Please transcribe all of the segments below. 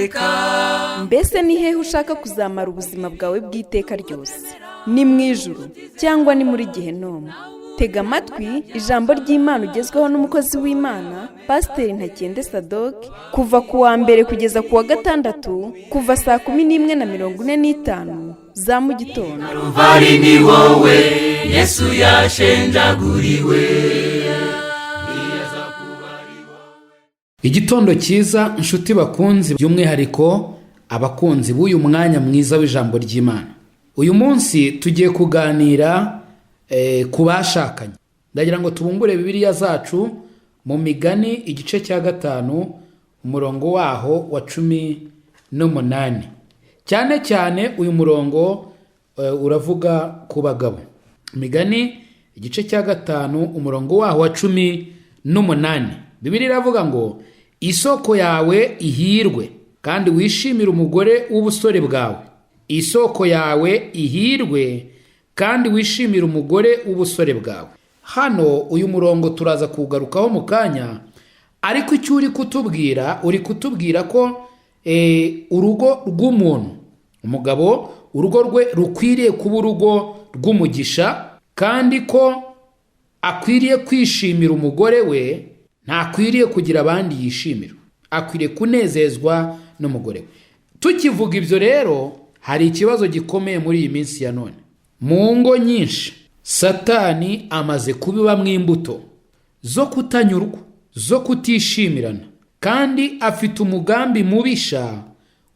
Uwiteka. Mbese ni hehe ushaka kuzamara ubuzima bwawe bw'iteka ryose? Ni mu ijuru cyangwa ni muri Gehinomu? Tega amatwi ijambo ry'Imana ugezweho n'umukozi w'Imana, Pasiteri Ntakende Sadoke, kuva ku wa mbere kugeza ku wa gatandatu, kuva saa 11:45 za mu gitondo. Ruvari ni wowe Yesu yashenjaguriwe. Igitondo cyiza, inshuti bakunzi, by'umwihariko abakunzi b'uyu mwanya mwiza w'ijambo ry'Imana. Uyu munsi tugiye kuganira ku bashakanye. Ndagira ngo tubumbure Bibiliya zacu mu Migani, igice cya 5, umurongo waho wa 18. Cyane cyane uyu murongo uravuga ku bagabo. Imigani igice cya 5, umurongo waho wa 18, Bibiliya iravuga ngo: "Isoko yawe ihirwe, kandi wishimire umugore w'ubusore bwawe. Isoko yawe ihirwe, kandi wishimire umugore w'ubusore bwawe." Hano uyu murongo turaza kuwugarukaho mu kanya, ariko icyo uri kutubwira, uri kutubwira ko urugo rw'umuntu, umugabo, urugo rwe rukwiriye kuba urugo rw'umugisha, kandi ko akwiriye kwishimira umugore we, ntakwiriye kugira abandi yishimira, akwiriye kunezezwa n'umugore we. Tukivuga ibyo rero, hari ikibazo gikomeye muri iyi minsi ya none. Mu ngo nyinshi Satani amaze kubibamo imbuto zo kutanyurwa, zo kutishimirana, kandi afite umugambi mubisha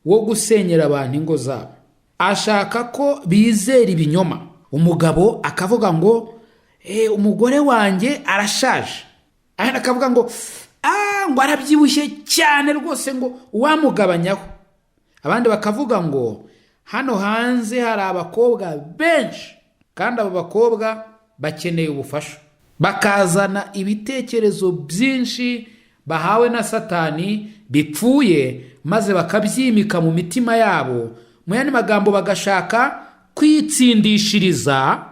wo gusenyera abantu ingo zabo. Ashaka ko bizera ibinyoma. Umugabo akavuga ngo: "Umugore wanjye arashaje." Ahandi akavuga ngo ngo arabyibushye cyane rwose, ngo uwamugabanyaho. Abandi bakavuga ngo hano hanze hari abakobwa benshi, kandi abo bakobwa bakeneye ubufasha. Bakazana ibitekerezo byinshi bahawe na Satani bipfuye, maze bakabyimika mu mitima yabo. Mu yandi magambo, bagashaka kwitsindishiriza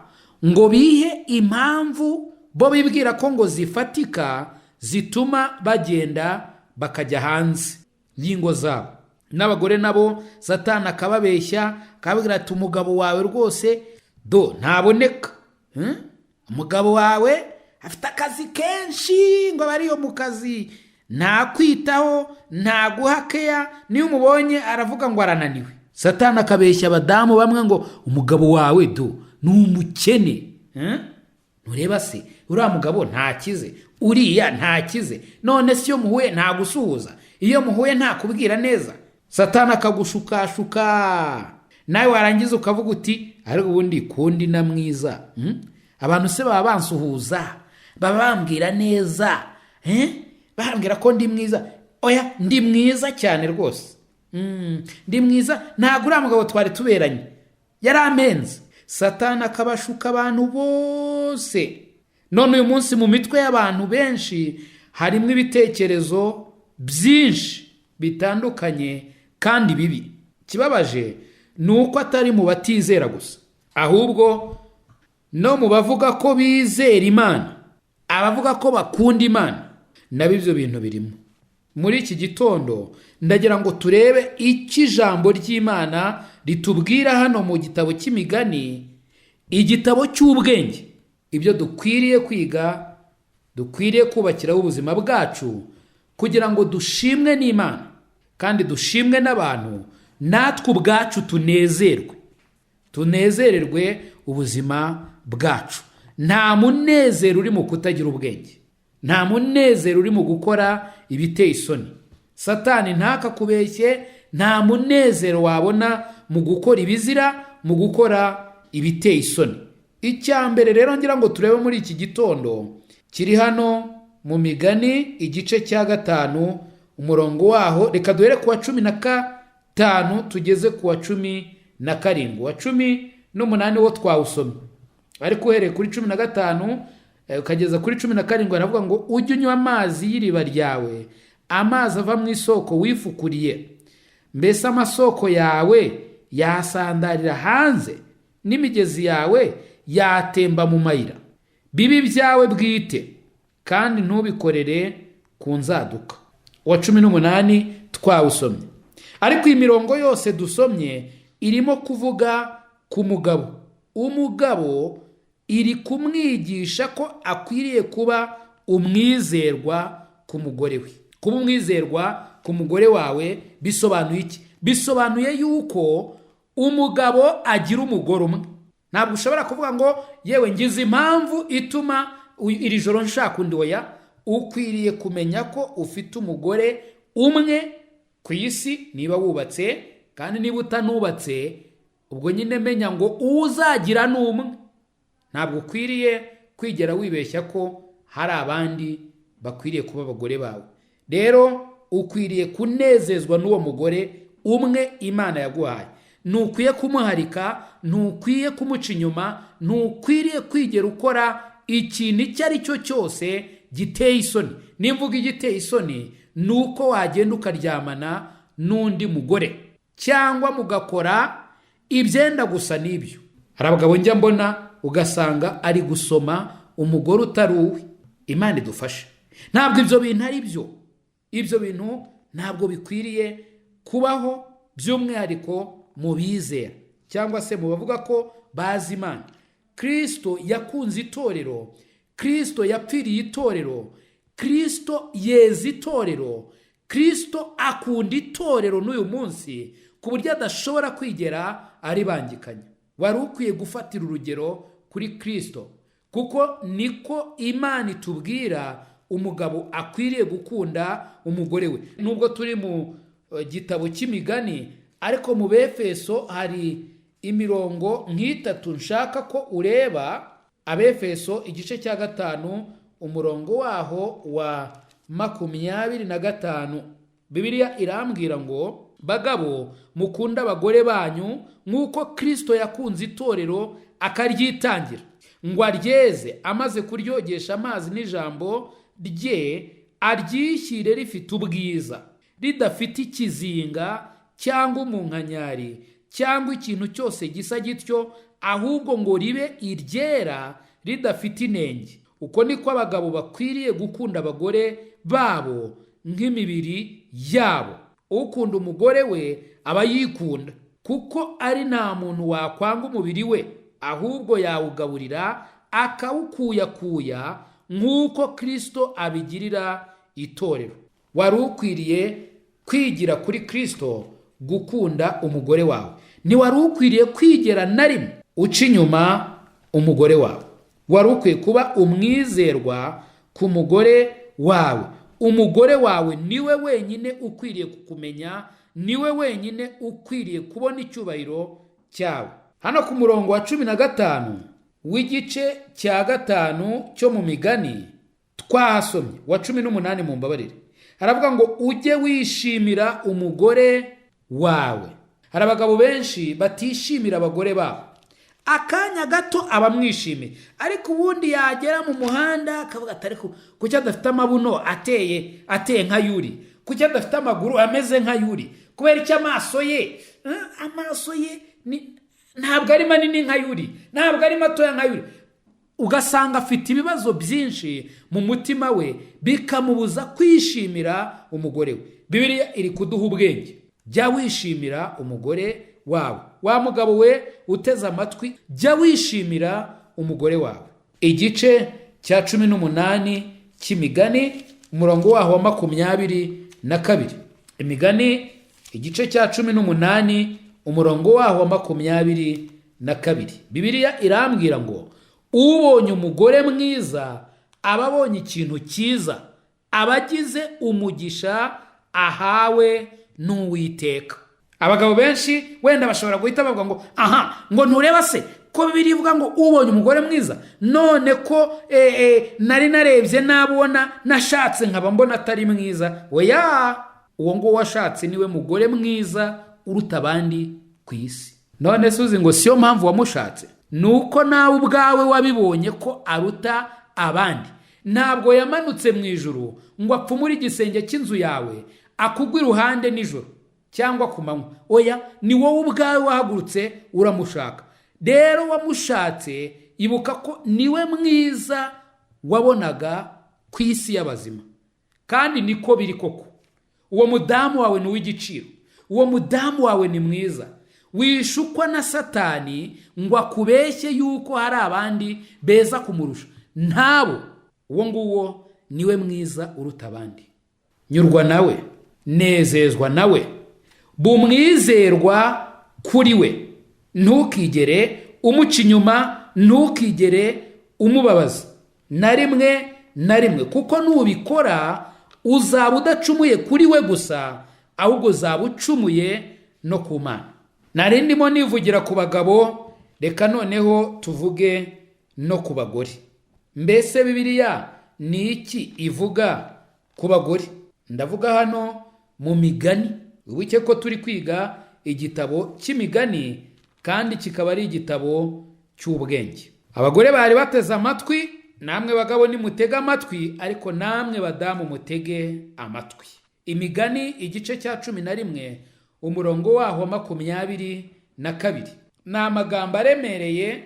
ngo bihe impamvu bo bibwira ko ngo zifatika zituma bagenda bakajya hanze y'ingo zabo. N'abagore nabo Satani akababeshya, akababwira ati: "Umugabo wawe rwose do ntaboneka. Umugabo wawe afite akazi kenshi, ngo aba ariyo mu kazi, ntakwitaho, ntaguha keya, niyo umubonye aravuga ngo arananiwe." Satani akabeshya abadamu bamwe ngo: "Umugabo wawe do ni umukene. Ntureba se uriya mugabo ntakize, uriya ntakize? None se iyo muhuye ntagusuhuza, iyo muhuye ntakubwira neza?" Satani akagushukashuka, nawe warangiza ukavuga uti: "Ariko ubundi kundi na mwiza, Abantu se baba bansuhuza, baba bambwira neza, bambwira ko ndi mwiza. Oya, ndi mwiza cyane rwose. Ndi mwiza, ntabwo uriya mugabo twari tuberanye, yari amenze." Satani akabashuka abantu bose. None uyu munsi mu mitwe y'abantu benshi harimo ibitekerezo byinshi bitandukanye kandi bibi. Ikibabaje ni uko atari mu batizera gusa, ahubwo no mu bavuga ko bizera Imana, abavuga ko bakunda Imana, nabo ibyo bintu birimo. Muri iki gitondo ndagira ngo turebe icyo ijambo ry'Imana ritubwira hano mu gitabo cy'Imigani, igitabo cy'ubwenge, ibyo dukwiriye kwiga, dukwiriye kubakiraho ubuzima bwacu kugira ngo dushimwe n'Imana kandi dushimwe n'abantu, natwe ubwacu tunezerwe, tunezererwe ubuzima bwacu. Nta munezero uri mu kutagira ubwenge, nta munezero uri mu gukora ibiteye isoni. Satani ntakakubeshye, nta munezero wabona mu gukora ibizira, mu gukora ibiteye isoni. Icya mbere rero ngira ngo turebe muri iki gitondo kiri hano mu Migani igice cya 5, umurongo waho, reka duhere ku wa 15 tugeze ku wa 17. Uwa 18 wo twawusomye, ariko uhereye kuri 15 ukageza kuri 17, aravuga ngo: "Ujye unywa amazi y'iriba ryawe, amazi ava mu isoko wifukuriye. Mbese amasoko yawe yasandarira hanze, n'imigezi yawe yatemba mu mayira? Bibe ibyawe bwite, kandi ntubikorere ku nzaduka." Uwa 18 twawusomye. Ariko iyi mirongo yose dusomye irimo kuvuga ku mugabo. Umugabo iri kumwigisha ko akwiriye kuba umwizerwa ku mugore we. Kuba umwizerwa ku mugore wawe bisobanuye iki? Bisobanuye yuko umugabo agira umugore umwe. Ntabwo ushobora kuvuga ngo yewe ngize impamvu ituma iri joro nshaka undi. Oya, ukwiriye kumenya ko ufite umugore umwe ku isi niba wubatse, kandi niba utanubatse ubwo nyine menya ngo uzagira ni umwe. Ntabwo ukwiriye kwigera wibeshya ko hari abandi bakwiriye kuba abagore bawe. Rero ukwiriye kunezezwa n'uwo mugore umwe Imana yaguhaye. Ntukwiye kumuharika, ntukwiye kumuca inyuma, ntukwiriye kwigera ukora ikintu icyo ari cyo cyose giteye isoni. Nimvuga igiteye isoni ni uko wagenda ukaryamana n'undi mugore cyangwa mugakora ibyenda gusa n'ibyo. Hari abagabo njya mbona ugasanga ari gusoma umugore utari uwe. Imana idufashe. Ntabwo ibyo bintu ari byo. Ibyo bintu ntabwo bikwiriye kubaho, by'umwihariko mu bizera cyangwa se mu bavuga ko bazi Imana. Kirisito yakunze itorero, Kirisito yapfiriye itorero, Kirisito yeza itorero, Kirisito akunda itorero n'uyu munsi ku buryo adashobora kwigera aribangikanya. Wari ukwiye gufatira urugero kuri Kirisito, kuko niko Imana itubwira umugabo akwiriye gukunda umugore we. Nubwo turi mu gitabo cy'imigani, ariko mu Befeso hari imirongo nk'itatu nshaka ko ureba. Abefeso igice cya 5 umurongo waho wa 25, Bibiliya irambwira ngo bagabo mukunda abagore banyu nk'uko Kirisito yakunze itorero akaryitangira, ngo aryeze amaze kuryogesha amazi n'ijambo rye, aryishyire rifite ubwiza, ridafite ikizinga cyangwa umunkanyari cyangwa ikintu cyose gisa gityo, ahubwo ngo ribe iryera ridafite inenge. Uko niko abagabo bakwiriye gukunda abagore babo nk'imibiri yabo. Ukunda umugore we aba yikunda, kuko ari nta muntu wakwanga umubiri we, ahubwo yawugaburira akawukuyakuya nk'uko Kirisito abigirira itorero. Wari ukwiriye kwigira kuri Kirisito gukunda umugore wawe. Ntiwari ukwiriye kwigera na rimwe uca inyuma umugore wawe. Wari ukwiye kuba umwizerwa ku mugore wawe. Umugore wawe niwe wenyine ukwiriye kukumenya, niwe wenyine ukwiriye kubona icyubahiro cyawe. Hano ku murongo wa 15 w'igice cya 5 cyo mu migani twahasomye, wa 18 mumbabarire, haravuga ngo ujye wishimira umugore wawe. Hari abagabo benshi batishimira abagore babo. Akanya gato abamwishimiye, ariko ubundi yagera mu muhanda akavuga ati ariko kuki adafite amabuno ateye nka Yuri, kuki adafite amaguru ameze nka Yuri, kubera icyo amaso ye ntabwo ari manini nka Yuri, ntabwo ari matoya nka Yuri. Ugasanga afite ibibazo byinshi mu mutima we bikamubuza kwishimira umugore we. Bibiliya iri kuduha ubwenge. Jya wishimira umugore wawe. Wa mugabo we uteze amatwi, jya wishimira umugore wawe. Igice cya 18 cy'imigani, umurongo waho wa 22. Imigani igice cya 18 umurongo waho wa 22. Bibiliya irambwira ngo ubonye umugore mwiza aba abonye ikintu cyiza, aba agize umugisha ahawe n'Uwiteka. Abagabo benshi wenda bashobora guhita bavuga ngo aha, ngo ntureba se ko Bibiliya ivuga ngo ubonye umugore mwiza, none ko nari narebye nabona nashatse nkaba mbona atari mwiza. Oya, uwo nguwo washatse niwe mugore mwiza uruta abandi ku isi. None se uzi ngo siyo mpamvu wamushatse? Ni uko nawe ubwawe wabibonye ko aruta abandi. Ntabwo yamanutse mu ijuru ngo apfumure igisenge cy'inzu yawe akugwe iruhande nijoro cyangwa ku manywa. Oya, ni wowe ubwawe wahagurutse uramushaka. Rero wamushatse, ibuka ko niwe mwiza wabonaga ku isi y'abazima, kandi niko biri koko. Uwo mudamu wawe ni uw'igiciro. Uwo mudamu wawe ni mwiza. Wishukwa na Satani ngo akubeshye yuko hari abandi beza kumurusha. Ntabo, uwo nguwo niwe mwiza uruta abandi. Nyurwa nawe, nezezwa nawe, bumwizerwa kuri we. Ntukigere umuca inyuma, ntukigere umubabaza na rimwe na rimwe, kuko nubikora uzaba udacumuye kuri we gusa, ahubwo uzaba ucumuye no ku Mana. Nari ndimo nivugira ku bagabo, reka noneho tuvuge no ku bagore. Mbese Bibiliya ni iki ivuga ku bagore? Ndavuga hano mu Migani. Wibuke ko turi kwiga igitabo cy'Imigani, kandi kikaba ari igitabo cy'ubwenge. Abagore bari bateze amatwi, namwe bagabo nimutege amatwi, ariko namwe badamu mutege amatwi. Imigani igice cya 11, umurongo waho wa 22. Ni amagambo aremereye,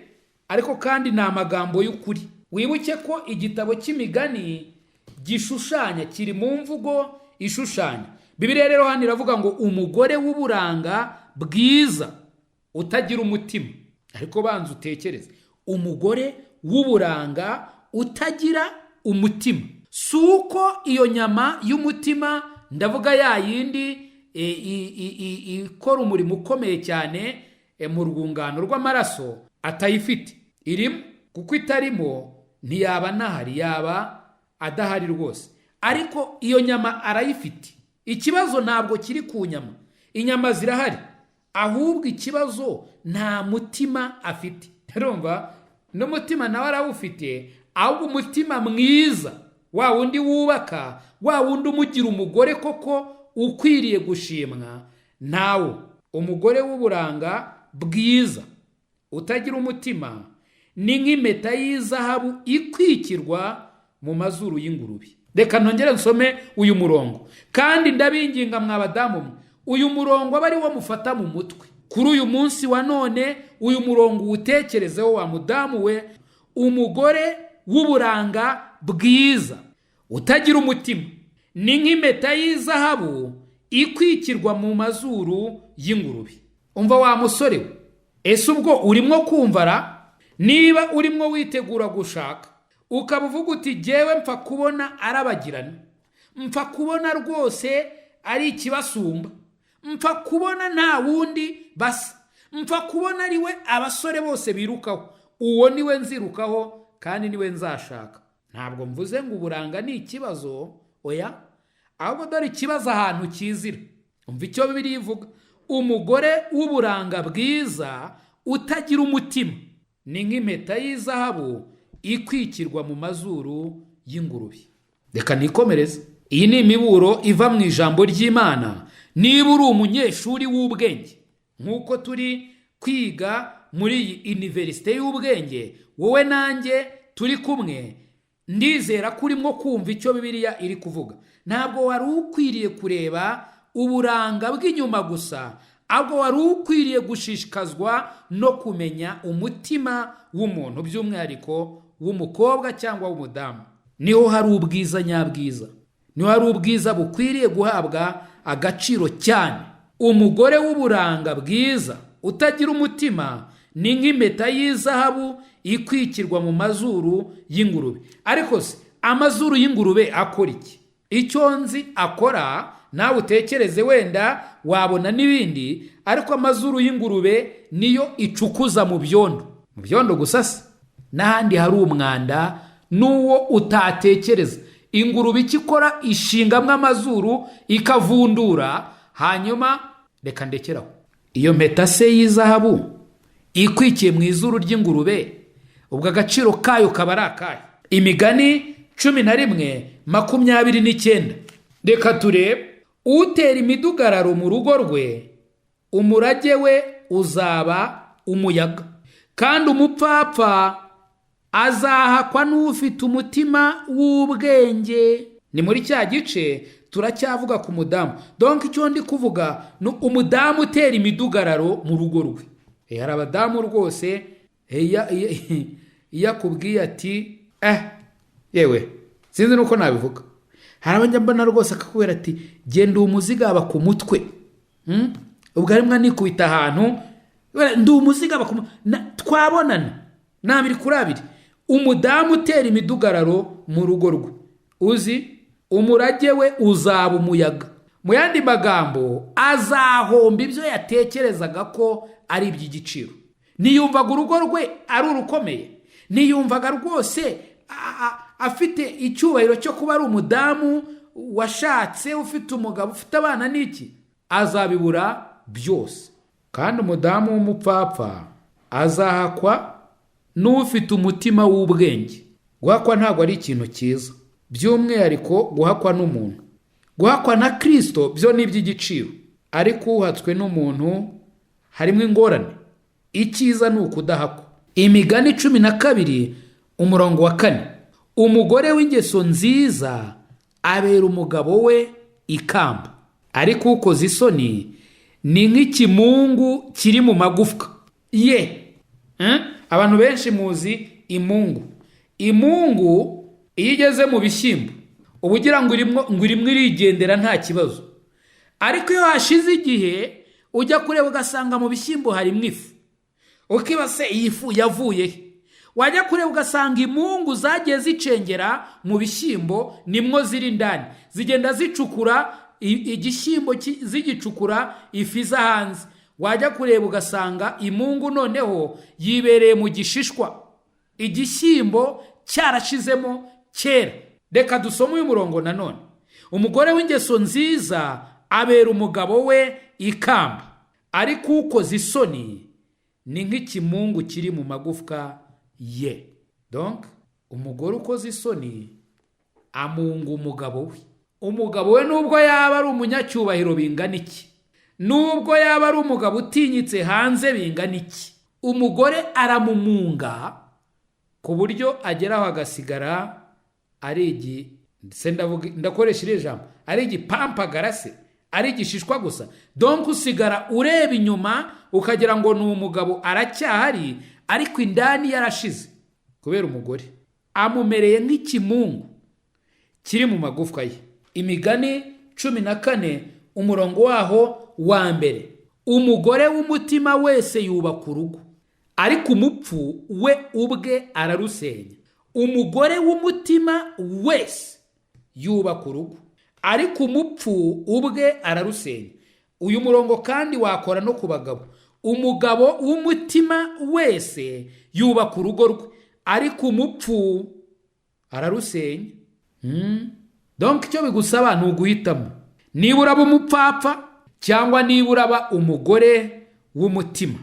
ariko kandi ni amagambo y'ukuri. Wibuke ko igitabo cy'Imigani gishushanya, kiri mu mvugo ishushanya. Bibiliya rero hano iravuga ngo umugore w'uburanga bwiza utagira umutima. Ariko banza utekereze, umugore w'uburanga utagira umutima. Si uko iyo nyama y'umutima, ndavuga ya yindi ikora umurimo ukomeye cyane mu rwungano rw'amaraso, atayifite. Irimo, kuko itarimo ntiyaba anahari, yaba adahari rwose. Ariko iyo nyama arayifite. Ikibazo ntabwo kiri ku nyama, inyama zirahari, ahubwo ikibazo nta mutima afite. Urumva, n'umutima nawe arawufite, ahubwo umutima mwiza, wa wundi wubaka, wa wundi umugira umugore koko ukwiriye gushimwa, ntawo. Umugore w'uburanga bwiza utagira umutima ni nk'impeta y'izahabu ikwikirwa mu mazuru y'ingurube. Reka nongere nsome uyu murongo, kandi ndabinginga mwa badamu mwe, uyu murongo aba ari wo mufata mu mutwe kuri uyu munsi wa none. Uyu murongo uwutekerezeho, wa mudamu we. Umugore w'uburanga bwiza utagira umutima ni nk'impeta y'izahabu ikwikirwa mu mazuru y'ingurube. Umva wa musore we, ese ubwo urimo kumva ra? Niba urimo witegura gushaka, ukaba uvuga uti jyewe mpfa kubona arabagirana, mpfa kubona rwose ari ikibasumba, mpfa kubona nta wundi basa, mpfa kubona ari we abasore bose birukaho, uwo niwe nzirukaho kandi niwe nzashaka. Ntabwo mvuze ngo uburanga ni ikibazo, oya, ahubwo dore ikibazo ahantu kizira. Umva icyo Bibiliya ivuga: umugore w'uburanga bwiza utagira umutima ni nk'impeta y'izahabu ikwikirwa mu mazuru y'ingurube. Reka nikomereze. Iyi ni imiburo iva mu ijambo ry'Imana. Niba uri umunyeshuri w'ubwenge, nk'uko turi kwiga muri iyi iniverisite y'ubwenge, wowe nanjye turi kumwe, ndizera ko urimo kumva icyo Bibiliya iri kuvuga. Ntabwo wari ukwiriye kureba uburanga bw'inyuma gusa, ahubwo wari ukwiriye gushishikazwa no kumenya umutima w'umuntu, by'umwihariko w'umukobwa cyangwa w'umudamu. Niho hari ubwiza nyabwiza, niho hari ubwiza bukwiriye guhabwa agaciro cyane. Umugore w'uburanga bwiza utagira umutima ni nk'impeta y'izahabu ikwikirwa mu mazuru y'ingurube. Ariko se amazuru y'ingurube akora iki? Icyo nzi akora, nawe utekereze, wenda wabona n'ibindi, ariko amazuru y'ingurube niyo icukuza mu byondo. Mu byondo gusa se? N'ahandi hari umwanda n'uwo utatekereza, ingurube icyo ikora, ishingamo amazuru ikavundura. Hanyuma reka ndekeraho. Iyo mpeta se y'izahabu ikwikiye mu izuru ry'ingurube, ubwo agaciro kayo kaba ari akahe? Imigani 11:29. Reka turebe. Utera imidugararo mu rugo rwe, umurage we uzaba umuyaga, kandi umupfapfa azahakwa n'ufite umutima w'ubwenge. Ni muri cya gice turacyavuga ku mudamu. Donc icyo ndi kuvuga ni umudamu utera imidugararo mu rugo rwe. Hari abadamu rwose, iyo akubwiye ati yewe, sinzi nuko nabivuga, hari abajya mbona rwose akakubwira ati genda uwo muzigaba ku mutwe. Ubwo arimo anikubita ahantu, ndi umuziga, twabonana ni 2 kuri 2. Umudamu utera imidugararo mu rugo rwe, uzi umurage we uzaba umuyaga. Mu yandi magambo, azahomba ibyo yatekerezaga ko ari iby'igiciro. Niyumvaga urugo rwe ari urukomeye, niyumvaga rwose afite icyubahiro cyo kuba ari umudamu washatse, ufite umugabo, ufite abana n'iki, azabibura byose. Kandi umudamu w'umupfapfa azahakwa n'ufite umutima w'ubwenge. Guhakwa ntabwo ari ikintu cyiza, by'umwihariko guhakwa n'umuntu. Guhakwa na Kirisito byo ni iby'igiciro, ariko uhatswe n'umuntu harimo ingorane. Icyiza ni ukudahakwa. Imigani 12 umurongo wa 4: umugore w'ingeso nziza abera umugabo we ikamba, ariko ukoze isoni ni nk'ikimungu kiri mu magufwa ye. Abantu benshi muzi imungu. Imungu iyo igeze mu bishyimbo uba ugira ngo irimo irigendera, nta kibazo, ariko iyo hashize igihe ujya kureba ugasanga mu bishyimbo harimo ifu, ukibase iyi fu yavuye he? Wajya kureba ugasanga imungu zagiye zicengera mu bishyimbo, nimwo ziri indani, zigenda zicukura igishyimbo, zigicukura ifu iza hanze. Wajya kureba ugasanga imungu noneho yibereye mu gishishwa, igishyimbo cyarashizemo kera. Reka dusome uyu murongo nanone: umugore w'ingeso nziza abera umugabo we ikamba, ariko ukoze isoni ni nk'ikimungu kiri mu magufwa ye. Donc umugore ukoze isoni amunga umugabo we. Umugabo we, nubwo yaba ari umunyacyubahiro bingana iki, nubwo yaba ari umugabo utinyitse hanze bingana iki, umugore aramumunga ku buryo ageraho agasigara ari igi, ndakoresha iri jambo, ari igipampagara se, ari igishishwa gusa. Donc usigara ureba inyuma ukagira ngo ni umugabo aracyahari, ariko indani yarashize kubera umugore amumereye nk'ikimungu kiri mu magufwa ye. Imigani 14 umurongo waho wa 1: umugore w'umutima wese yubaka urugo, ariko umupfu we ubwe ararusenya. Umugore w'umutima wese yubaka urugo, ariko umupfu ubwe ararusenya. Uyu murongo kandi wakora no ku bagabo: umugabo w'umutima wese yubaka urugo rwe, ariko umupfu ararusenya. Donc icyo bigusaba ni uguhitamo niba uraba umupfapfa cyangwa niba uraba umugore w'umutima,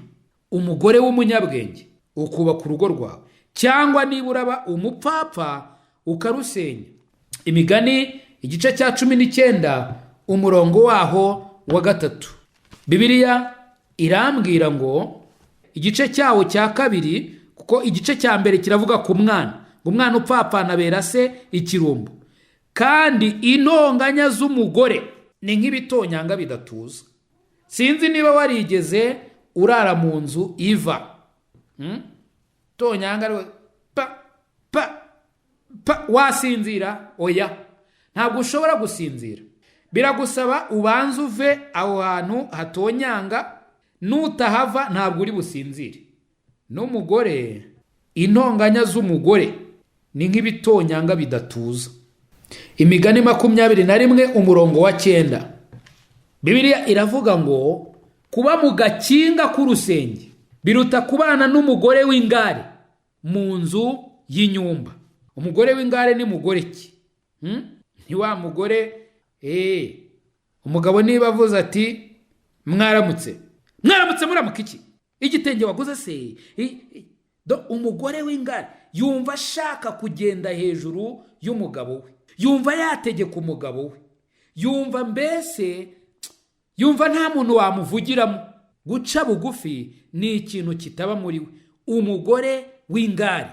umugore w'umunyabwenge, ukubaka urugo rwawe, cyangwa niba uraba umupfapfa ukarusenya. Imigani igice cya 19 umurongo waho wa 3, Bibiliya irambwira ngo, igice cyawo cya 2, kuko igice cya 1 kiravuga ku mwana, ngo umwana upfapfana abera se ikirumbo, kandi intonganya z'umugore ni nk'ibitonyanga bidatuza. Sinzi niba warigeze urara mu nzu iva tonyanga, pa pa pa, wasinzira? Oya, ntabwo ushobora gusinzira. Biragusaba ubanze uve aho hantu hatonyanga, nutahava ntabwo uri businzire. N'umugore, intonganya z'umugore ni nk'ibitonyanga bidatuza. Imigani 21 umurongo wa 9, Bibiliya iravuga ngo kuba mu gakinga k'urusenge biruta kubana n'umugore w'ingare mu nzu y'inyumba. Umugore w'ingare ni mugore ki? Ni wa mugore, umugabo niba avuze ati mwaramutse, mwaramutse, muramuka iki? Igitenge waguze se? Umugore w'ingare yumva ashaka kugenda hejuru y'umugabo we, yumva yategeka umugabo we, yumva mbese yumva nta muntu wamuvugiramo. Guca bugufi ni ikintu kitaba muri we. Umugore w'ingare,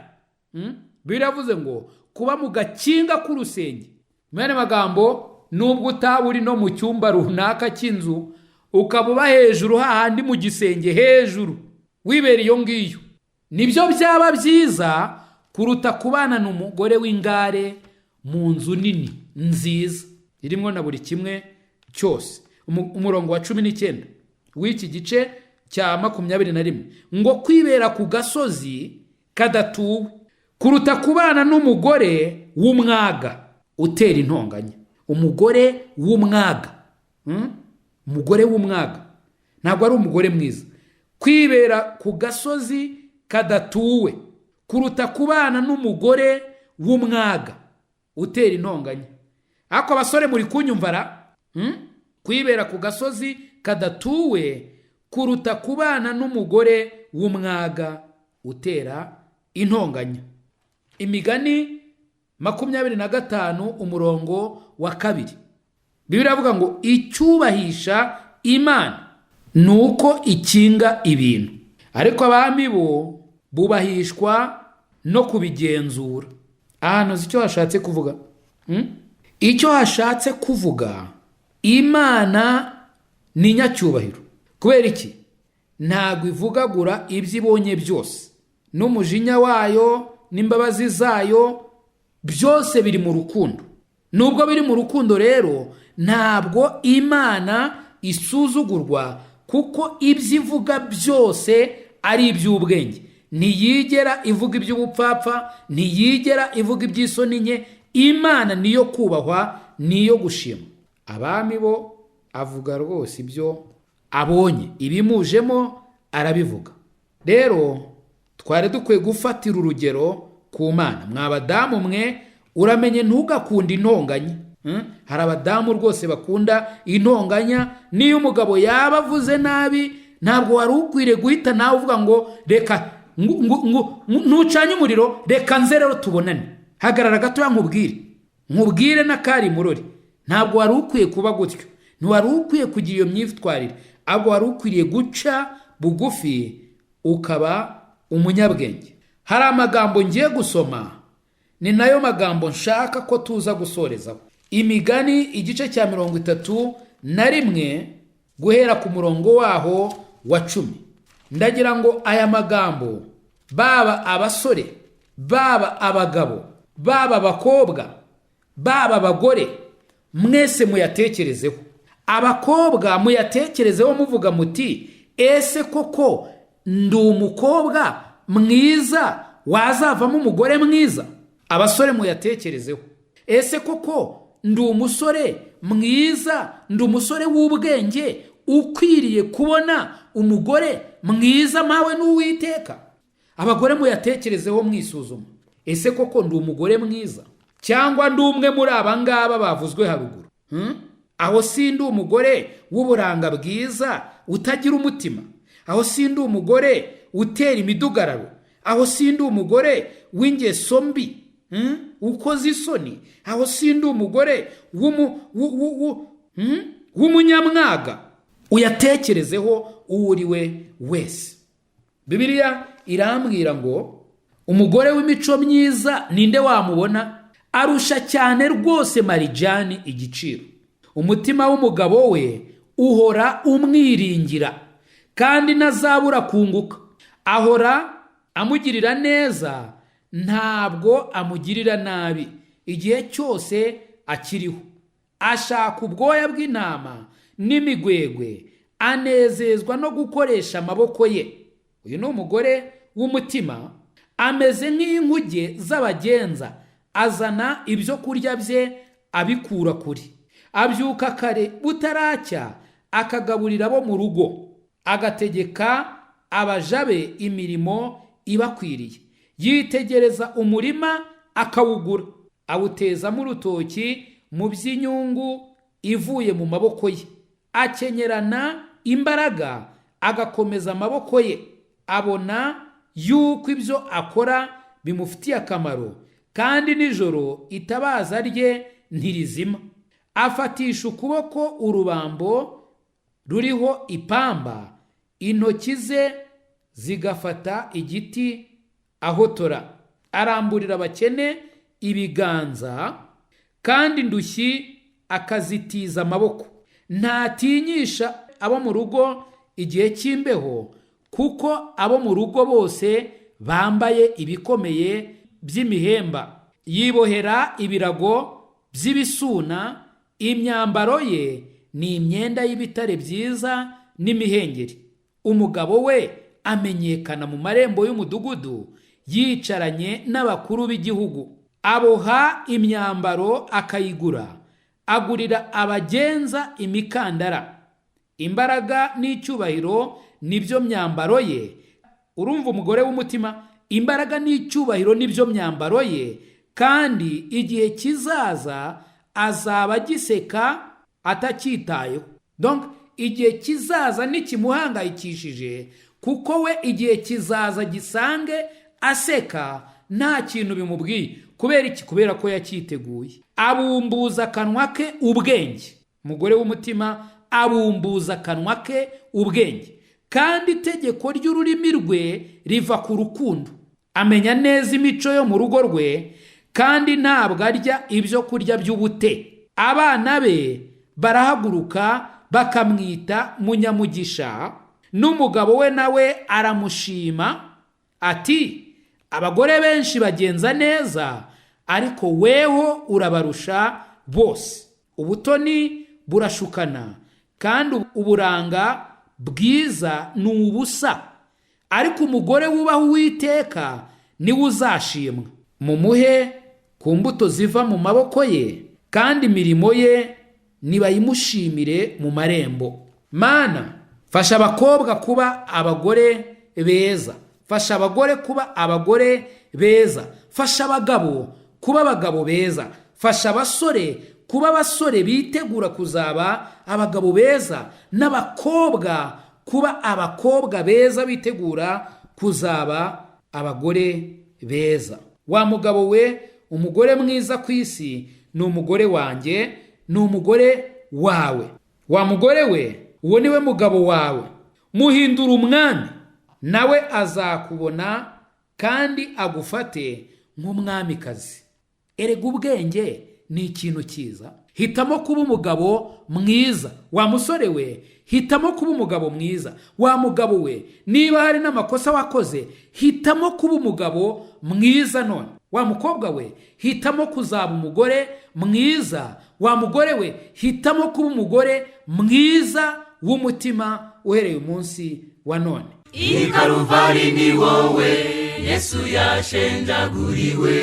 biravuze ngo kuba mu gakinga k'urusenge, mu yandi magambo, nubwo utaba uri no mu cyumba runaka cy'inzu, ukaba uba hejuru hahandi mu gisenge hejuru, wibera iyo ngiyo, nibyo byaba byiza kuruta kubana n'umugore w'ingare mu nzu nini nziza irimo na buri kimwe cyose. Umurongo wa 19 w'iki gice cya 21 ngo kwibera ku gasozi kadatuwe kuruta kubana n'umugore w'umwaga utera intonganya. Umugore w'umwaga, umugore w'umwaga ntabwo ari umugore mwiza. Kwibera ku gasozi kadatuwe kuruta kubana n'umugore w'umwaga utera intonganya. Ariko abasore muri kunyumvara, kwibera ku gasozi kadatuwe kuruta kubana n'umugore w'umwaga utera intonganya. Imigani 25 umurongo wa 2, Bibiliya iravuga ngo icyubahisha Imana ni uko ikinga ibintu, ariko abami bo bubahishwa no kubigenzura. Ahantu uzi icyo hashatse kuvuga? Icyo hashatse kuvuga, Imana ni nyacyubahiro. Kubera iki? Ntabwo ivugagura ibyo ibonye byose, n'umujinya wayo n'imbabazi zayo byose biri mu rukundo. Nubwo biri mu rukundo rero, ntabwo Imana isuzugurwa, kuko ibyo ivuga byose ari iby'ubwenge. Ntiyigera ivuga iby'ubupfapfa, ntiyigera ivuga iby'isoni nke. Imana niyo kubahwa, niyo gushima. Abami bo avuga rwose ibyo abonye, ibimujemo arabivuga. Rero twari dukwiye gufatira urugero ku Mana. Mwa badamu mwe, uramenye ntugakunde intonganya. Hari abadamu rwose bakunda intonganya. Niyo umugabo yaba avuze nabi, ntabwo wari ukwiriye guhita nawe uvuga ngo reka ntucanye umuriro, reka nze rero tubonane, hagarara gatoya nkubwire n'akari murori. Ntabwo wari ukwiye kuba gutyo, ntiwari ukwiye kugira iyo myitwarire, ahubwo wari ukwiriye guca bugufi ukaba umunyabwenge. Hari amagambo ngiye gusoma, ni nayo magambo nshaka ko tuza gusorezaho. Imigani igice cya 31 guhera ku murongo waho wa 10. Ndagira ngo aya magambo, baba abasore, baba abagabo, baba abakobwa, baba abagore, mwese muyatekerezeho. Abakobwa muyatekerezeho muvuga muti ese koko ndi umukobwa mwiza wazavamo umugore mwiza? Abasore muyatekerezeho, ese koko ndi umusore mwiza, ndi umusore w'ubwenge ukwiriye kubona umugore mwiza mpawe n'Uwiteka? Abagore muyatekerezeho mwisuzuma, ese koko ndi umugore mwiza cyangwa ndi umwe muri aba ngaba bavuzwe haruguru? Aho si ndi umugore w'uburanga bwiza utagira umutima? Aho si ndi umugore utera imidugararo? Aho si ndi umugore w'ingeso mbi ukoze isoni? Aho si ndi umugore w'umunyamwaga? Uyatekerezeho uwo uri we wese. Bibiliya irambwira ngo umugore w'imico myiza ninde wamubona? Arusha cyane rwose marijani igiciro. Umutima w'umugabo we uhora umwiringira, kandi ntazabura kunguka. Ahora amugirira neza, ntabwo amugirira nabi igihe cyose akiriho. Ashaka ubwoya bw'intama n'imigwegwe, anezezwa no gukoresha amaboko ye. Uyu ni umugore w'umutima, ameze nk'inkuge z'abagenza, azana ibyo kurya bye abikura kure. Abyuka kare butaracya, akagaburira abo mu rugo, agategeka abaja be imirimo ibakwiriye. Yitegereza umurima akawugura, awutezamo urutoki mu by'inyungu ivuye mu maboko ye. Akenyerana imbaraga, agakomeza amaboko ye. Abona yuko ibyo akora bimufitiye akamaro, kandi nijoro itabaza rye ntirizima. Afatisha ukuboko urubambo ruriho ipamba, intoki ze zigafata igiti ahotora. Aramburira abakene ibiganza, kandi indushyi akazitiza amaboko. Ntatinyisha abo mu rugo igihe cy'imbeho, kuko abo mu rugo bose bambaye ibikomeye by'imihemba. Yibohera ibirago by'ibisuna, imyambaro ye ni imyenda y'ibitare byiza n'imihengeri. Umugabo we amenyekana mu marembo y'umudugudu, yicaranye n'abakuru b'igihugu. Aboha imyambaro akayigura, agurira abagenza imikandara. Imbaraga n'icyubahiro nibyo myambaro ye. Urumva umugore w'umutima, imbaraga n'icyubahiro nibyo myambaro ye, kandi igihe kizaza azaba agiseka atacyitayeho. Donc igihe kizaza ntikimuhangayikishije, kuko we igihe kizaza gisange aseka nta kintu bimubwiye. Kubera iki? Kubera ko yacyiteguye. Abumbuza akanwa ke ubwenge. Umugore w'umutima abumbuza akanwa ke ubwenge, kandi itegeko ry'ururimi rwe riva ku rukundo. Amenya neza imico yo mu rugo rwe, kandi ntabwo arya ibyo kurya by'ubute. Abana be barahaguruka bakamwita munyamugisha, n'umugabo we nawe aramushima ati: abagore benshi bagenza neza, ariko weho urabarusha bose. Ubutoni burashukana, kandi uburanga bwiza ni ubusa, ariko umugore wubaha Uwiteka niwe uzashimwa. Mumuhe ku mbuto ziva mu maboko ye, kandi imirimo ye nibayimushimire mu marembo. Mana, fasha abakobwa kuba abagore beza, fasha abagore kuba abagore beza, fasha abagabo kuba abagabo beza, fasha abasore kuba abasore bitegura kuzaba abagabo beza, n'abakobwa kuba abakobwa beza bitegura kuzaba abagore beza. Wa mugabo we, umugore mwiza ku isi ni umugore wanjye, ni umugore wawe. Wa mugore we, uwo niwe mugabo wawe. Muhindura umwami, nawe azakubona kandi agufate nk'umwamikazi. Erega ubwenge ni ikintu cyiza. Hitamo kuba umugabo mwiza. Wa musore we, hitamo kuba umugabo mwiza. Wa mugabo we, niba hari n'amakosa wakoze, hitamo kuba umugabo mwiza none. Wa mukobwa we, hitamo kuzaba umugore mwiza. Wa mugore we, hitamo kuba umugore mwiza w'umutima uhereye umunsi wa none. I Karuvari ni wowe Yesu yashenjaguriwe.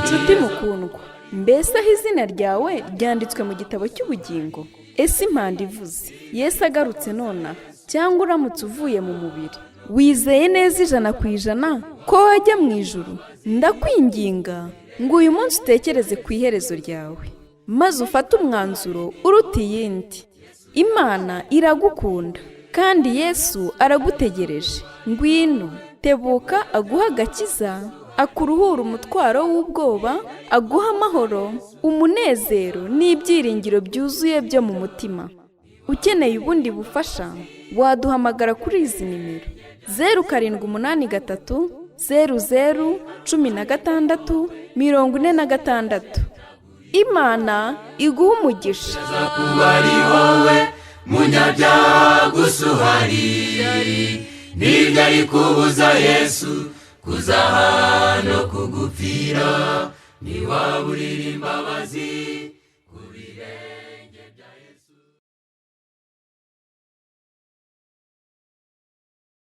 Nshuti mukundwa, mbese aho izina ryawe ryanditswe mu gitabo cy'ubugingo? Ese impanda ivuze Yesu agarutse nonaha, cyangwa uramutse uvuye mu mubiri, wizeye neza 100% ko wajya mu ijuru? Ndakwinginga ngo uyu munsi utekereze ku iherezo ryawe, maze ufate umwanzuro uruta iyindi. Imana iragukunda kandi Yesu aragutegereje. Ngwino, tebuka aguhe agakiza, akuruhura umutwaro w'ubwoba, aguha amahoro, umunezero n'ibyiringiro byuzuye byo mu mutima. Ukeneye ubundi bufasha, waduhamagara kuri izi nimero: 0783 00 16 46. Imana iguha umugisha. Kuba ari wowe munyabyaha gusa uhari, nibyo ari kubuza Yesu kuzaha no kugupfira, ntiwaburira imbabazi ku birenge.